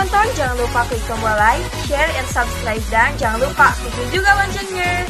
nonton, jangan lupa klik tombol like, share, and subscribe. Dan jangan lupa klik juga loncengnya.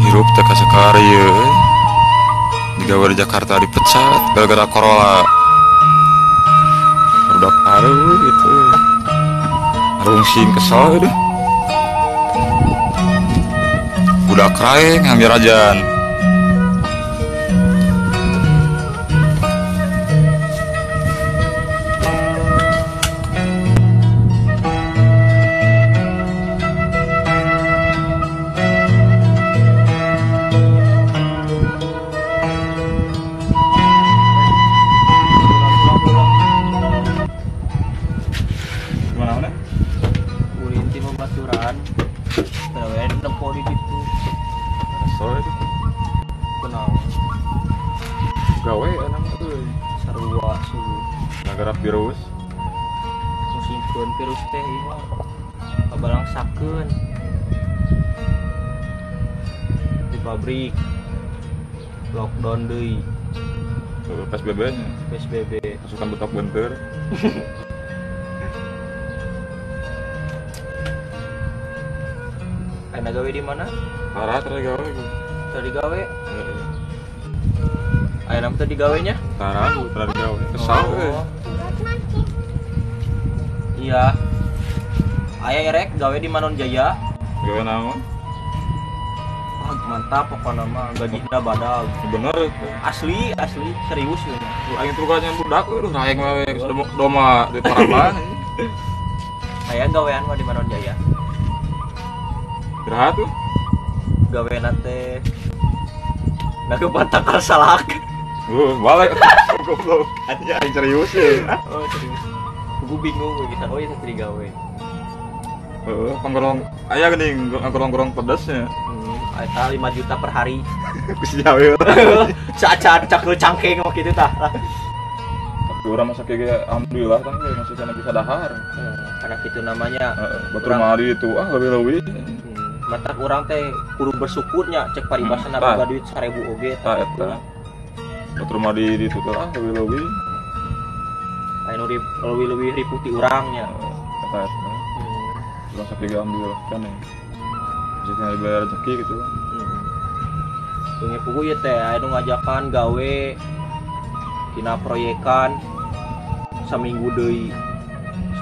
Hirup teh kasakari euy. Digawe di Jakarta dipecat gara-gara corona. Budak aruh gitu. Rungsing kesel deh. Budak raeng hampir ajan. Gawe anak tuh sarua suhu nagara virus musingkeun virus teh ieu mah kabalangsakeun di pabrik lockdown deui PSBB nya PSBB pasukan betok benteur. Aya gawe di mana? Parah tadi gawe. Tadi gawe? Aya nama tadi gawenya? Tara, tadi gawe. Kesal euy. Iya. Aya erek gawe di Manon Jaya. Gawe naon? Wah, mantap pokokna mah gajihna badag. Bener itu. Asli, asli serius ieu mah. Aing tukangnya budak euy, raeng we geus doma di paraban. Aya gawean mah di Manon Jaya. Iraha tuh? Gawena teh nagepan tangkal salak. Balik goblok. Anjing aing serius ya. Oh, serius. Gua bingung gua bisa oh ya tadi gawe. Heeh, panggorong aya geuning gorong-gorong pedesnya. Eta 5 juta per hari. Geus jawe. Saat-saat cakul cangkeng mah kitu tah. Tapi urang masa kieu alhamdulillah kan masih kana bisa dahar. Karena kitu namanya. Heeh, batur mari itu ah leuwih-leuwih. Matak urang teh kudu bersyukurnya cek paribasana boga duit 1000 oge tah eta. Batur mah di ditu teh ah leuwih-leuwih. Aya nu leuwih-leuwih ripuh ti urang nya. Eta eta. Urang sakieu alhamdulillah kan ya. Bisa dibayar rezeki gitu. Heeh. Pugu ieu teh aya nu ngajakan gawe dina proyekan saminggu deui.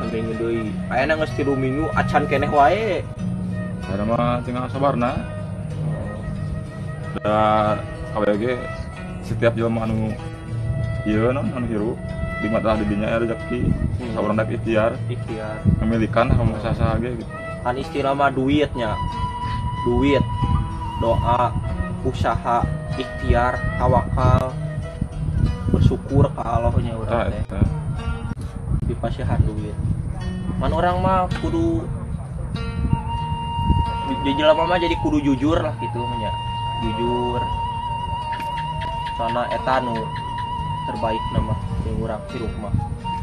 Saminggu deui. Aya geus 3 minggu acan keneh wae. Ada mah tinggal sabarna. Da KBG setiap jelema anu ieu naon anu hirup di mata di dinya aya rezeki, saurang dak ikhtiar. Ikhtiar. Memilikan kamu saha ge gitu. Kan istilah mah duitnya. Duit, doa, usaha, ikhtiar, tawakal, bersyukur ka Allahnya urang teh. Dipasihan duit. Man orang mah kudu di jelema mah jadi kudu jujur lah gitu nya. Jujur. Soalna eta nu Terbaik nama yang urang hirup mah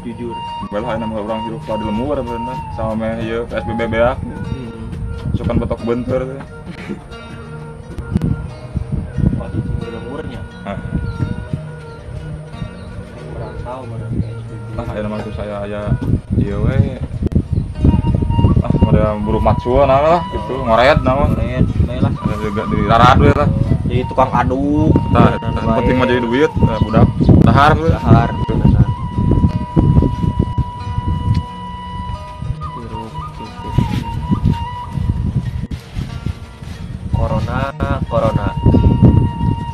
jujur. Bae lah nama urang hirup di lembur bener sama meh ieu PSBB beak. Sukan betok bentur teh. Wah, di lemburnya. Hah. Urang tahu meureun PSBB. Ah, aya mah saya aya ieu we. Ah, model buru macul nah lah gitu, ngoret naon. Ngoret, bae lah. Ada juga di rarat we lah. Jadi tukang aduk. Tah, penting mah jadi duit, budak. Dahar we. Dahar. Corona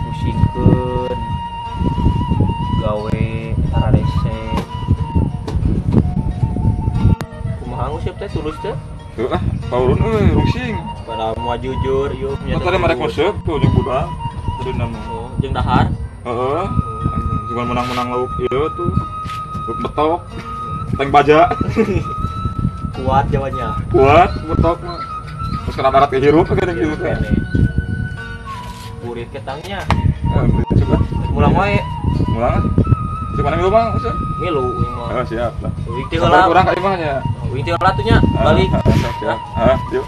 musingkeun gawe tararese kumaha nguseup teh tulus teh heuh ah paurun euy rungsing padahal moal jujur ieu nya tadi mereka nguseup tuh jeung budak tadi nama oh jeung dahar heeh cuma menang-menang lauk ieu tuh lauk betok tank baja kuat jawanya kuat betok mah terus kena darat ke hirup gitu teh burit ketangnya. Coba. Mulang wae. Mulang. Coba milu mah, Milu ieu mah. Heeh, siap lah. Wing teh heula. Urang ka imah nya. Wing teh heula tuh nya, balik. Siap. Heeh, yuk.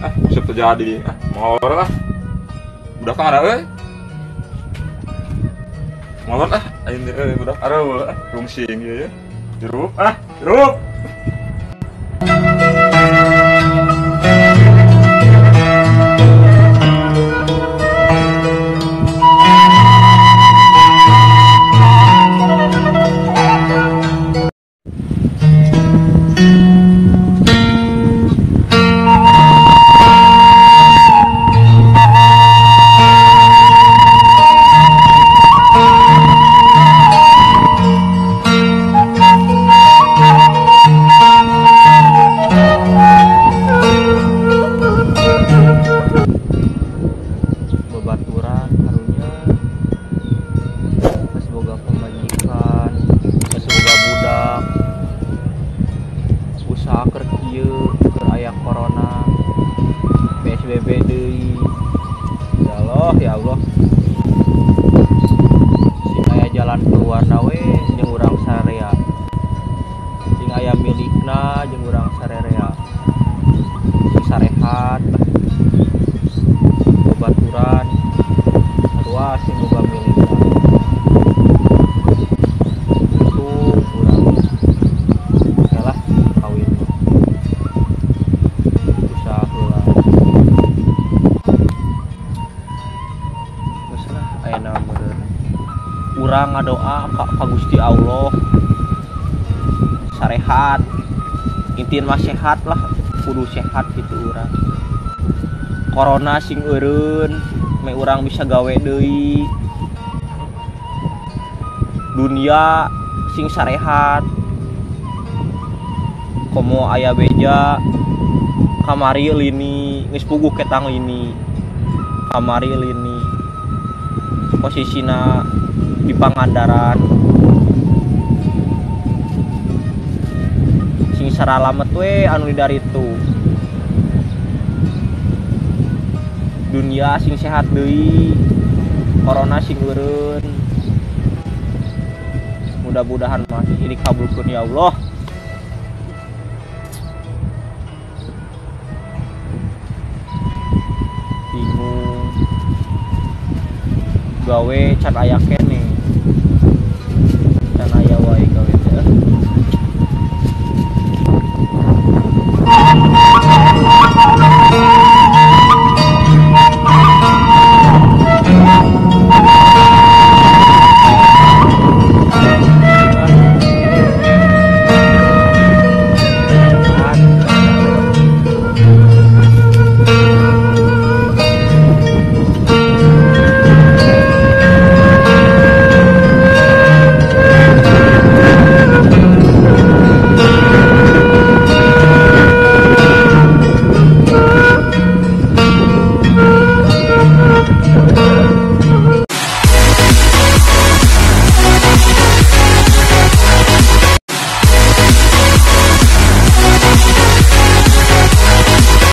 Ah, usep terjadi. Ah, molor lah. Budak ka mana euy? Molor ah, aing euy budak aruh rungsing ieu ya. Hirup ah, hirup. Babaturan karunya geus boga pamajikan, geus boga budak, usaha keur kieu, keur aya corona, PSBB deui. Ya Allah, ya Allah. Sing aya jalan keluarna we jeung urang sararea. Sing aya milikna jeung urang sararea. Sing sarehat lah. Babaturan sarua sing boga milikna. Untung urang lah kawin usaha heula. Geus lah ayeuna meureun urang ngadoa ka Gusti Allah sarehat, intina mah sehat lah, kudu sehat gitu urang. Corona sing eureun, me urang bisa gawe deui. Dunia sing sarehat. Komo aya beja kamari lini geus puguh ketang lini. Kamari lini. Posisina di Pangandaran. Sing saralamet we anu di daritu. Dunia sing sehat deui, corona sing eureun. Mudah-mudahan mah ini dikabulkeun ya Allah. Bingung gawe can aya keneh.